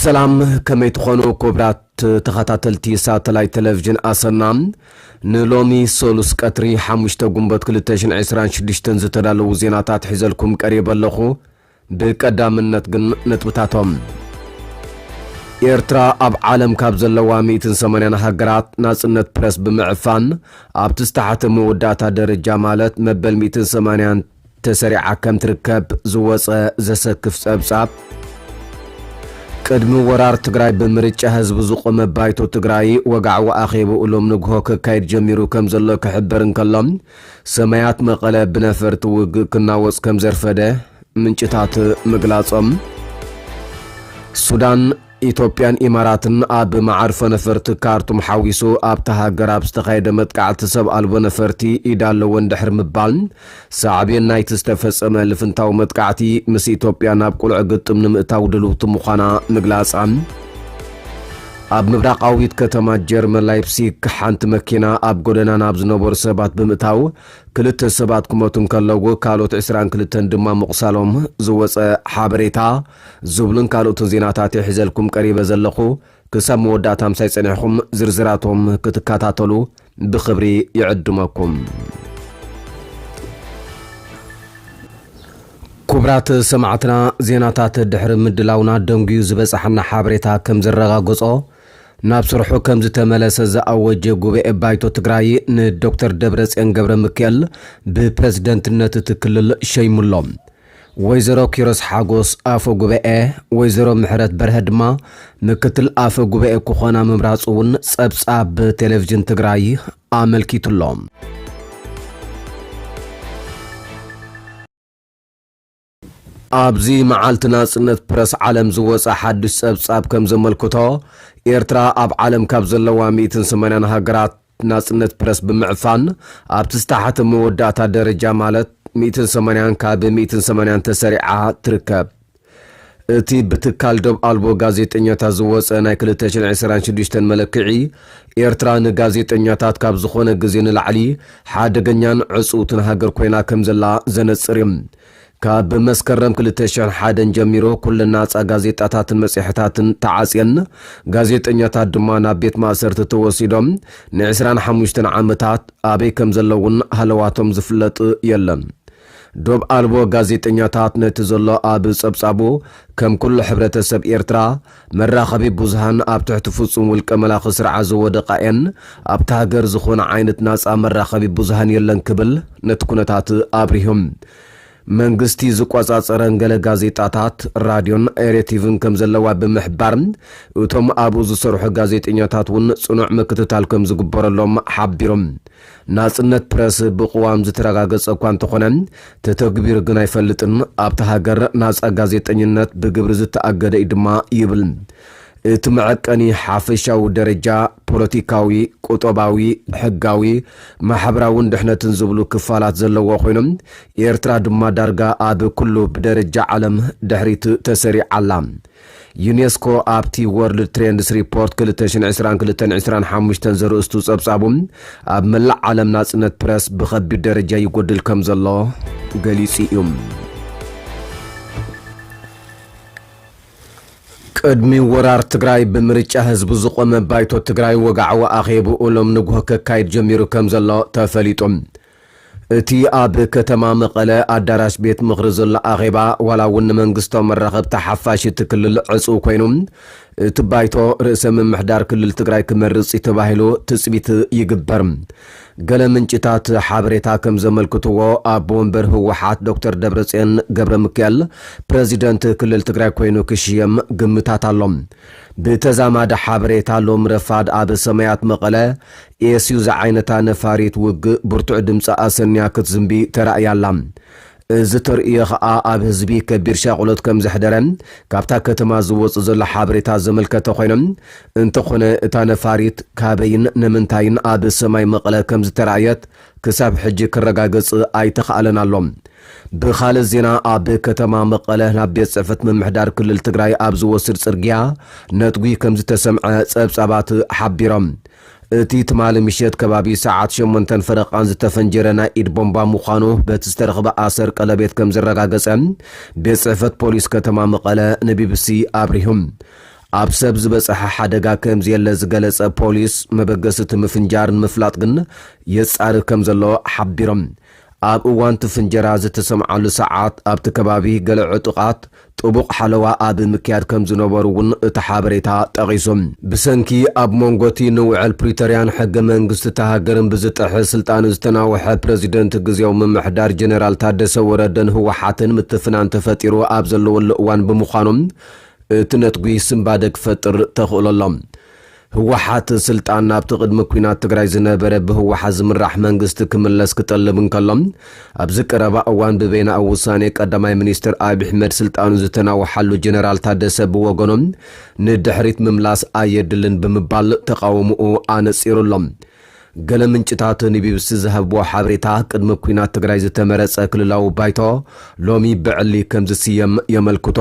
ሰላም፣ ከመይ ትኾኑ ክቡራት ተኸታተልቲ ሳተላይት ቴሌቪዥን ኣሰና? ንሎሚ ሰሉስ ቀትሪ ሓሙሽተ ጉንበት ክልተ ሽሕን ዕስራን ሽዱሽተን ዝተዳለዉ ዜናታት ሒዘልኩም ቀሪበ ኣለኹ። ብቀዳምነት ግን ነጥብታቶም። ኤርትራ ኣብ ዓለም ካብ ዘለዋ ሚእትን ሰማንያን ሃገራት ናጽነት ፕረስ ብምዕፋን ኣብቲ ዝተሓተ መወዳእታ ደረጃ ማለት መበል ሚእትን ሰማንያን ተሰሪዓ ከም ትርከብ ዝወጸ ዘሰክፍ ጸብጻብ። ቅድሚ ወራር ትግራይ ብምርጫ ህዝቢ ዝቆመ ባይቶ ትግራይ ወጋዕዋ ኣኼብኡ ሎም ንግሆ ከካይድ ጀሚሩ ከም ዘሎ ክሕበር እንከሎ፣ ሰማያት መቐለ ብነፈርቲ ውግእ ክናወጽ ከም ዘርፈደ ምንጭታት ምግላጾም። ሱዳን፣ ኢትዮጵያን ኢማራትን ኣብ መዓርፎ ነፈርቲ ካርቱም ሓዊሱ ኣብታ ሃገር ኣብ ዝተኻየደ መጥቃዕቲ ሰብ ኣልቦ ነፈርቲ ኢድ ኣለወን ድሕሪ ምባል፣ ሳዕቤን ናይቲ ዝተፈጸመ ልፍንታዊ መጥቃዕቲ ምስ ኢትዮጵያ ናብ ቁልዕ ግጥም ንምእታው ድልውቲ ምዃና ምግላጻ። ኣብ ምብራቓዊት ከተማ ጀርመን ላይፕሲግ ሓንቲ መኪና ኣብ ጎደና ናብ ዝነበሩ ሰባት ብምእታው ክልተ ሰባት ክሞቱ እንከለዉ ካልኦት ዕስራን ክልተን ድማ ምቑሳሎም ዝወጸ ሓበሬታ ዝብሉን ካልኦትን ዜናታት ሒዘልኩም ቀሪበ ዘለኹ። ክሳብ መወዳእታ ምሳይ ጸኒሕኩም ዝርዝራቶም ክትከታተሉ ብኽብሪ ይዕድመኩም። ክቡራት ሰማዕትና፣ ዜናታት ድሕሪ ምድላውና ደንጉዩ ዝበጽሓና ሓበሬታ ከም ዘረጋገጾ፣ ናብ ስርሑ ከም ዝተመለሰ ዝኣወጀ ጉባኤ ባይቶ ትግራይ ንዶክተር ደብረጽዮን ገብረ ሚካኤል ብፕረዚደንትነት እቲ ክልል ሸይሙሎ። ወይዘሮ ኪሮስ ሓጎስ ኣፈ ጉባኤ፣ ወይዘሮ ምሕረት በርሀ ድማ ምክትል ኣፈ ጉባኤ ክኾና ምምራጹ እውን ጸብጻብ ቴሌቪዥን ትግራይ ኣመልኪቱሎ። ኣብዚ መዓልቲ ናጽነት ፕረስ ዓለም ዝወጸ ሓድሽ ጸብጻብ ከም ዘመልክቶ፣ ኤርትራ ኣብ ዓለም ካብ ዘለዋ ሚእትን ሰማንያን ሃገራት ናጽነት ፕረስ ብምዕፋን ኣብቲ ዝተሓተ መወዳእታ ደረጃ ማለት ሚእትን ሰማንያን ካብ ሚእትን ሰማንያን ተሰሪዓ ትርከብ። እቲ ብትካል ዶብ ኣልቦ ጋዜጠኛታት ዝወጸ ናይ ክልተ ሽሕን ዕስራን ሽዱሽተን መለክዒ፣ ኤርትራ ንጋዜጠኛታት ካብ ዝኾነ ግዜ ንላዕሊ ሓደገኛን ዕጽውትን ሃገር ኮይና ከም ዘላ ዘነጽር እዩ። ካብ መስከረም ክልተ ሽሕን ሓደን ጀሚሩ፣ ኩለን ናጻ ጋዜጣታትን መጽሔታትን ተዓጽየን፣ ጋዜጠኛታት ድማ ናብ ቤት ማእሰርቲ ተወሲዶም፣ ንዕስራን ሓሙሽተን ዓመታት ኣበይ ከም ዘለዉን ሃለዋቶም ዝፍለጥ የለን። ዶብ ኣልቦ ጋዜጠኛታት ነቲ ዘሎ ኣብ ጸብጻቡ፣ ከም ኩሉ ሕብረተሰብ ኤርትራ፣ መራኸቢ ብዙሃን ኣብ ትሕቲ ፍጹም ውልቀ መላኺ ስርዓት ዝወደቓ እየን፣ ኣብታ ሃገር ዝኾነ ዓይነት ናጻ መራኸቢ ብዙሃን የለን ክብል ነቲ ኩነታት ኣብሪሁ። መንግስቲ ዝቆጻጸረን ገለ ጋዜጣታት፣ ራድዮን ኤሬቲቪን ከም ዘለዋ ብምሕባር፣ እቶም ኣብኡ ዝሰርሑ ጋዜጠኛታት እውን ጽኑዕ ምክትታል ከም ዝግበረሎም ሓቢሮም። ናጽነት ፕረስ ብቅዋም ዝተረጋገጸ እኳ እንተኾነ፣ ተተግቢሩ ግን ኣይፈልጥን። ኣብታ ሃገር ናጻ ጋዜጠኝነት ብግብሪ ዝተኣገደ እዩ ድማ ይብል። እቲ መዐቀኒ ሓፈሻዊ ደረጃ ፖለቲካዊ፣ ቁጠባዊ፣ ሕጋዊ፣ ማሕበራውን ድሕነትን ዝብሉ ክፋላት ዘለዎ ኮይኑ፣ ኤርትራ ድማ ዳርጋ ኣብ ኩሉ ብደረጃ ዓለም ድሕሪት ተሰሪዓ ኣላ። ዩኔስኮ ኣብቲ ወርልድ ትሬንድስ ሪፖርት ክልተ ሽሕን ዕስራን ክልተን ዕስራን ሓሙሽተን ዘርእስቱ ጸብጻቡ፣ ኣብ መላእ ዓለም ናጽነት ፕረስ ብኸቢድ ደረጃ ይጎድል ከም ዘሎ ገሊጹ እዩ። ቅድሚ ወራር ትግራይ ብምርጫ ህዝቢ ዝቖመ ባይቶ ትግራይ ወግዓዊ ኣኼብኡ ሎም ንግሆ ከካይድ ጀሚሩ ከም ዘሎ ተፈሊጡ። እቲ ኣብ ከተማ መቐለ ኣዳራሽ ቤት ምኽሪ ዘሎ ኣኼባ፣ ዋላ እውን ንመንግስታዊ መራኸብቲ ሓፋሽ እቲ ክልል ዕጹው ኮይኑ፣ እቲ ባይቶ ርእሰ ምምሕዳር ክልል ትግራይ ክመርጽ እዩ ተባሂሉ ትጽቢት ይግበር። ገለ ምንጭታት ሓበሬታ ከም ዘመልክትዎ፣ ኣቦ ወንበር ህወሓት ዶክተር ደብረጽዮን ገብረ ሚካኤል ፕረዚደንት ክልል ትግራይ ኮይኑ ክሽየም ግምታት ኣሎ። ብተዛማዲ ሓበሬታ፣ ሎም ረፋድ ኣብ ሰማያት መቐለ ኤስዩ ዝዓይነታ ነፋሪት ውግእ ብርቱዕ ድምፂ ኣሰንያ ክትዝንቢ ተራእያ ኣላ። እዚ ተርእዮ ኸኣ ኣብ ህዝቢ ከቢድ ሻቕሎት ከም ዘሕደረ ካብታ ከተማ ዝወጽእ ዘሎ ሓበሬታ ዘመልከተ ኮይኖም፣ እንተኾነ እታ ነፋሪት ካበይን ንምንታይን ኣብ ሰማይ መቐለ ከም ዝተራእየት ክሳብ ሕጂ ክረጋገጽ ኣይተኻእለን ኣሎ። ብኻልእ ዜና፣ ኣብ ከተማ መቐለ ናብ ቤት ጽሕፈት ምምሕዳር ክልል ትግራይ ኣብ ዝወስድ ጽርግያ ነትጒ ከም ዝተሰምዐ ጸብጻባት ሓቢሮም። እቲ ትማሊ ምሸት ከባቢ ሰዓት ሸሞንተን ፈረቓን ዝተፈንጀረ ናይ ኢድ ቦምባ ምዃኑ በቲ ዝተረኽበ ኣሰር ቀለቤት ከም ዘረጋገጸ ቤት ጽሕፈት ፖሊስ ከተማ መቐለ ንቢቢሲ ኣብሪሁ። ኣብ ሰብ ዝበጽሐ ሓደጋ ከም ዘየለ ዝገለጸ ፖሊስ፣ መበገሲ እቲ ምፍንጃር ንምፍላጥ ግን የጻርፍ ከም ዘሎ ሓቢሮም። ኣብ እዋን እቲ ፍንጀራ ዝተሰምዓሉ ሰዓት ኣብቲ ከባቢ ገለ ዕጡቓት ጥቡቕ ሓለዋ ኣብ ምክያድ ከም ዝነበሩ እውን እቲ ሓበሬታ ጠቒሱ። ብሰንኪ ኣብ መንጎ እቲ ንውዕል ፕሪቶርያን ሕገ መንግስቲ እታ ሃገርን ብዝጥሕስ ስልጣኑ ዝተናውሐ ፕረዚደንት ግዜያዊ ምምሕዳር ጀነራል ታደሰ ወረደን ህወሓትን ምትፍናን ተፈጢሩ ኣብ ዘለወሉ እዋን ብምዃኑ፣ እቲ ነትጒ ስንባደ ክፈጥር ተኽእሎ ኣሎ። ህወሓት ስልጣን ናብቲ ቅድሚ ኲናት ትግራይ ዝነበረ ብህወሓት ዝምራሕ መንግስቲ ክምለስ ክጠልብ እንከሎ፣ ኣብዚ ቀረባ እዋን ብበይናዊ ውሳኔ ቀዳማይ ሚኒስትር ኣብይ ኣሕመድ ስልጣኑ ዝተናውሓሉ ጀነራል ታደሰ ብወገኑ ንድሕሪት ምምላስ ኣየድልን ብምባል ተቓውሞኡ ኣነጺሩ ኣሎ። ገለ ምንጭታት ንቢቢሲ ዝሃብዎ ሓበሬታ፣ ቅድሚ ኲናት ትግራይ ዝተመረጸ ክልላዊ ባይቶ ሎሚ ብዕሊ ከም ዝስየም የመልክቱ።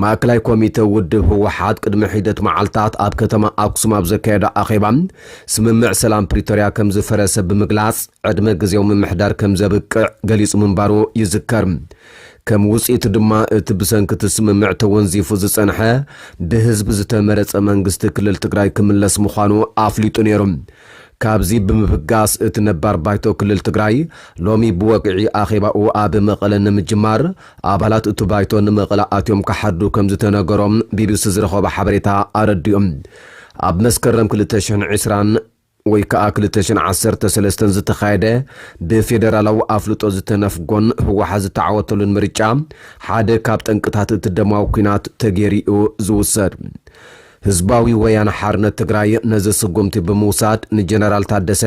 ማእከላይ ኮሚተ ውድብ ህወሓት ቅድሚ ሒደት መዓልታት ኣብ ከተማ ኣክሱም ኣብ ዘካየዶ ኣኼባ፣ ስምምዕ ሰላም ፕሪቶርያ ከም ዝፈረሰ ብምግላጽ፣ ዕድመ ግዜያዊ ምምሕዳር ከም ዘብቅዕ ገሊጹ ምንባሩ ይዝከር። ከም ውጽኢቱ ድማ፣ እቲ ብሰንኪ እቲ ስምምዕ ተወንዚፉ ዝጸንሐ ብህዝቢ ዝተመረጸ መንግስቲ ክልል ትግራይ ክምለስ ምዃኑ ኣፍሊጡ ነይሩ። ካብዚ ብምብጋስ፣ እቲ ነባር ባይቶ ክልል ትግራይ ሎሚ ብወግዒ ኣኼባኡ ኣብ መቐለ ንምጅማር፣ ኣባላት እቲ ባይቶ ንመቐለ ኣትዮም ክሓድሩ ከም ዝተነገሮም ቢቢሲ ዝረኸቦ ሓበሬታ ኣረዲኡ። ኣብ መስከረም ክልተ ሽሕን ዕስራን ወይ ከኣ ክልተ ሽሕን ዓሰርተ ሰለስተን ዝተኻየደ ብፌደራላዊ ኣፍልጦ ዝተነፍጎን ህወሓት ዝተዓወተሉን ምርጫ ሓደ ካብ ጠንቅታት እቲ ደማዊ ኲናት ተገይሩ እዩ ዝውሰድ። ህዝባዊ ወያነ ሓርነት ትግራይ ነዚ ስጉምቲ ብምውሳድ ንጀነራል ታደሰ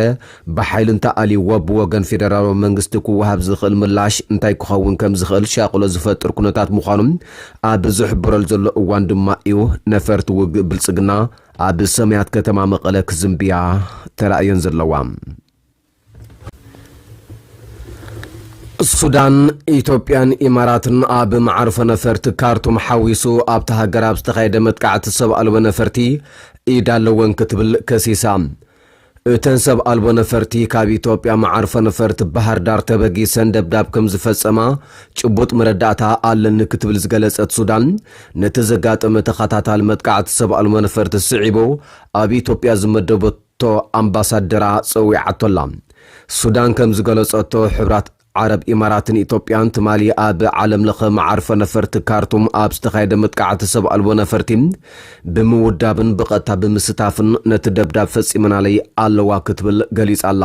ብሓይሊ እንተኣልይዎ ብወገን ፌደራላዊ መንግስቲ ክወሃብ ዝኽእል ምላሽ እንታይ ክኸውን ከም ዝኽእል ሻቕሎ ዝፈጥር ኩነታት ምዃኑ ኣብ ዝሕብረሉ ዘሎ እዋን ድማ እዩ ነፈርቲ ውግእ ብልጽግና ኣብ ሰማያት ከተማ መቐለ ክዝንብያ ተራእየን ዘለዋ። ሱዳን፣ ኢትዮጵያን ኢማራትን ኣብ መዓርፎ ነፈርቲ ካርቱም ሓዊሱ ኣብታ ሃገር ኣብ ዝተኻየደ መጥቃዕቲ ሰብ ኣልቦ ነፈርቲ ኢድ ኣለወን ክትብል ከሲሳ። እተን ሰብ ኣልቦ ነፈርቲ ካብ ኢትዮጵያ መዓርፎ ነፈርቲ ባህር ዳር ተበጊሰን ደብዳብ ከም ዝፈጸማ ጭቡጥ መረዳእታ ኣለኒ ክትብል ዝገለጸት ሱዳን፣ ነቲ ዘጋጠመ ተኸታታሊ መጥቃዕቲ ሰብ ኣልቦ ነፈርቲ ስዒቡ ኣብ ኢትዮጵያ ዝመደበቶ ኣምባሳደራ ጸዊዓቶ ኣላ። ሱዳን ከም ዝገለጸቶ፣ ሕብራት ዓረብ ኢማራትን ኢትዮጵያን ትማሊ ኣብ ዓለም ለኸ መዓርፎ ነፈርቲ ካርቱም ኣብ ዝተኻየደ መጥቃዕቲ ሰብ ኣልቦ ነፈርቲ ብምውዳብን ብቐጥታ ብምስታፍን ነቲ ደብዳብ ፈጺመናለይ ኣለዋ ክትብል ገሊጻ ኣላ።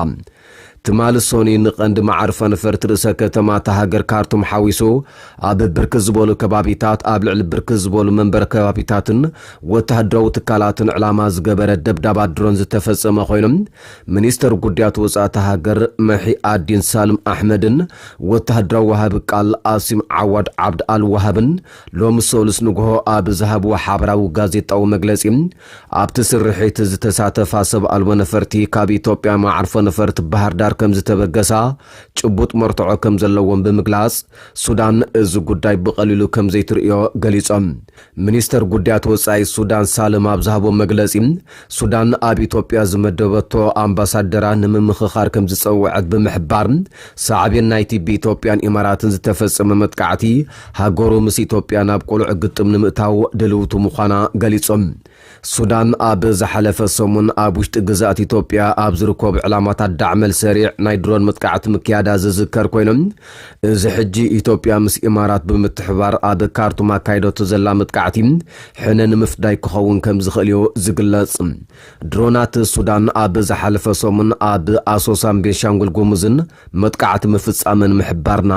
ትማሊ ሶኒ ንቐንዲ መዓርፎ ነፈርቲ ርእሰ ከተማ እታ ሃገር ካርቱም ሓዊሱ ኣብ ብርክት ዝበሉ ከባቢታት፣ ኣብ ልዕሊ ብርክት ዝበሉ መንበሪ ከባቢታትን ወተሃደራዊ ትካላትን ዕላማ ዝገበረ ደብዳባት ድሮን ዝተፈጸመ ኮይኑ፣ ሚኒስተር ጉዳያት ወጻኢ እታ ሃገር መሒ ኣዲን ሳልም ኣሕመድን ወተሃደራዊ ወሃቢ ቃል ኣሲም ዓዋድ ዓብድ ኣል ወሃብን ሎሚ ሰሉስ ንግሆ ኣብ ዝሃብዎ ሓበራዊ ጋዜጣዊ መግለጺ፣ ኣብቲ ስርሒት ዝተሳተፋ ሰብ ኣልቦ ነፈርቲ ካብ ኢትዮጵያ መዓርፎ ነፈርቲ ባህር ዳር ከም ዝተበገሳ ጭቡጥ መርትዖ ከም ዘለዎም ብምግላጽ፣ ሱዳን እዚ ጉዳይ ብቐሊሉ ከም ዘይትርእዮ ገሊጾም። ሚኒስተር ጉዳያት ወጻኢ ሱዳን ሳልም ኣብ ዝሃቦ መግለጺ፣ ሱዳን ኣብ ኢትዮጵያ ዝመደበቶ ኣምባሳደራ ንምምኽኻር ከም ዝጸውዐት ብምሕባር፣ ሳዕቤን ናይቲ ብኢትዮጵያን ኢማራትን ዝተፈጸመ መጥቃዕቲ ሃገሩ ምስ ኢትዮጵያ ናብ ቅሉዕ ግጥም ንምእታው ድልውቲ ምዃና ገሊጾም። ሱዳን ኣብ ዝሓለፈ ሰሙን ኣብ ውሽጢ ግዝኣት ኢትዮጵያ ኣብ ዝርከቡ ዕላማታት ዳዕመል ሰሪዕ ናይ ድሮን መጥቃዕቲ ምክያዳ ዝዝከር ኮይኑ፣ እዚ ሕጂ ኢትዮጵያ ምስ ኢማራት ብምትሕባር ኣብ ካርቱም ኣካይደቶ ዘላ መጥቃዕቲ ሕነ ንምፍዳይ ክኸውን ከም ዝኽእል እዩ ዝግለጽ። ድሮናት ሱዳን ኣብ ዝሓለፈ ሰሙን ኣብ ኣሶሳን ቤንሻንጉል ጉሙዝን መጥቃዕቲ ምፍጻመን ምሕባርና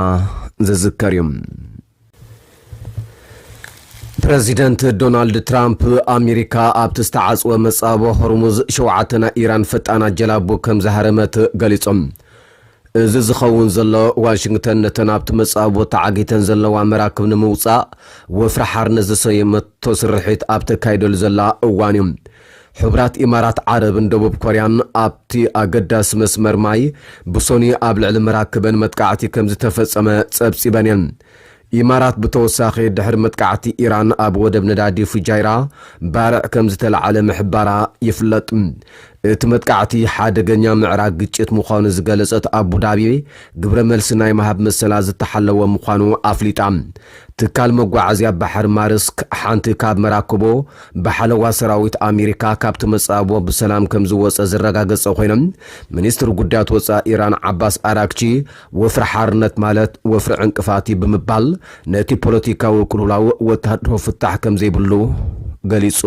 ዝዝከር እዩ። ፕረዚደንት ዶናልድ ትራምፕ፣ ኣሜሪካ ኣብቲ ዝተዓጽወ መጻብቦ ሆርሙዝ ሸውዓተ ናይ ኢራን ፈጣናት ጀላቡ ከም ዝሃረመት ገሊጾም። እዚ ዝኸውን ዘሎ፣ ዋሽንግተን ነተን ኣብቲ መጻብቦ ተዓጊተን ዘለዋ መራክብ ንምውጻእ ወፍሪ ሓርነት ዝሰየመቶ ስርሒት ኣብ ተካይደሉ ዘላ እዋን እዩ። ሕቡራት ኢማራት ዓረብን ደቡብ ኮርያን ኣብቲ ኣገዳሲ መስመር ማይ ብሶኒ ኣብ ልዕሊ መራክበን መጥቃዕቲ ከም ዝተፈጸመ ጸብጺበን እየን። ኢማራት ብተወሳኺ ድሕሪ መጥቃዕቲ ኢራን ኣብ ወደብ ነዳዲ ፉጃይራ ባርዕ ከም ዝተለዓለ ምሕባራ ይፍለጥ። እቲ መጥቃዕቲ ሓደገኛ ምዕራግ ግጭት ምዃኑ ዝገለጸት ኣቡዳቢ፣ ግብረ መልሲ ናይ ምሃብ መሰላ ዝተሓለወ ምዃኑ ኣፍሊጣ። ትካል መጓዓዝያ ባሕሪ ማርስክ፣ ሓንቲ ካብ መራክቦ ብሓለዋ ሰራዊት ኣሜሪካ ካብቲ መጻብቦ ብሰላም ከም ዝወጸ ዝረጋገጸ ኮይኖም፣ ሚኒስትር ጉዳያት ወጻኢ ኢራን ዓባስ ኣራክቺ፣ ወፍሪ ሓርነት ማለት ወፍሪ ዕንቅፋት እዩ ብምባል፣ ነቲ ፖለቲካዊ ቅልውላው ወታደራዊ ፍታሕ ከም ዘይብሉ ገሊጹ።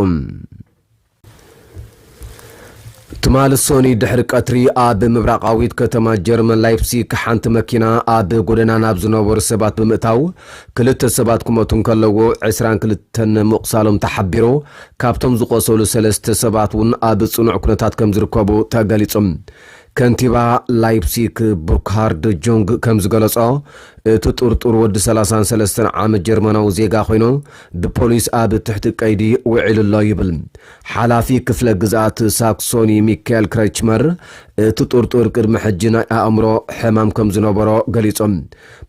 ትማሊ ሶኒ ድሕሪ ቀትሪ ኣብ ምብራቓዊት ከተማ ጀርመን ላይፕሲክ ሓንቲ መኪና ኣብ ጎደና ናብ ዝነበሩ ሰባት ብምእታው ክልተ ሰባት ክሞቱ እንከለዉ ዕስራን ክልተን ምቑሳሎም ተሓቢሩ። ካብቶም ዝቆሰሉ ሰለስተ ሰባት እውን ኣብ ጽኑዕ ኩነታት ከም ዝርከቡ ተገሊጹ። ከንቲባ ላይፕሲክ ቡርክሃርድ ጆንግ ከም ዝገለጾ፣ እቲ ጥርጡር ወዲ ሰላሳን ሰለስተን ዓመት ጀርመናዊ ዜጋ ኮይኑ ብፖሊስ ኣብ ትሕቲ ቀይዲ ውዒሉ ኣሎ ይብል። ሓላፊ ክፍለ ግዝኣት ሳክሶኒ ሚካኤል ክረችመር እቲ ጥርጡር ቅድሚ ሕጂ ናይ ኣእምሮ ሕማም ከም ዝነበሮ ገሊጾም።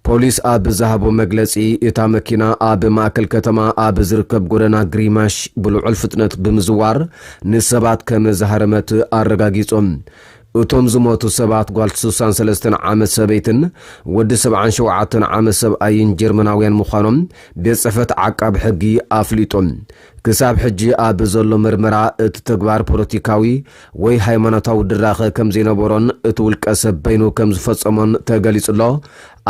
ፖሊስ ኣብ ዝሃቦ መግለጺ፣ እታ መኪና ኣብ ማእከል ከተማ ኣብ ዝርከብ ጎደና ግሪማሽ ብልዑል ፍጥነት ብምዝዋር ንሰባት ከም ዝሃረመት ኣረጋጊጾም። እቶም ዝሞቱ ሰባት ጓል ስሳን ሰለስተን ዓመት ሰበይትን ወዲ ሰብዓን ሸውዓተን ዓመት ሰብኣይን ጀርመናውያን ምዃኖም ቤት ጽሕፈት ዓቃብ ሕጊ ኣፍሊጡ። ክሳብ ሕጂ ኣብ ዘሎ ምርመራ እቲ ተግባር ፖለቲካዊ ወይ ሃይማኖታዊ ድራኸ ከም ዘይነበሮን እቲ ውልቀ ሰብ በይኑ ከም ዝፈጸሞን ተገሊጹ ኣሎ።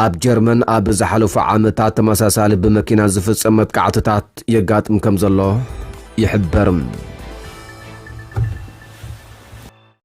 ኣብ ጀርመን ኣብ ዝሓለፉ ዓመታት ተመሳሳሊ ብመኪና ዝፍጸም መጥቃዕትታት የጋጥም ከም ዘሎ ይሕበር።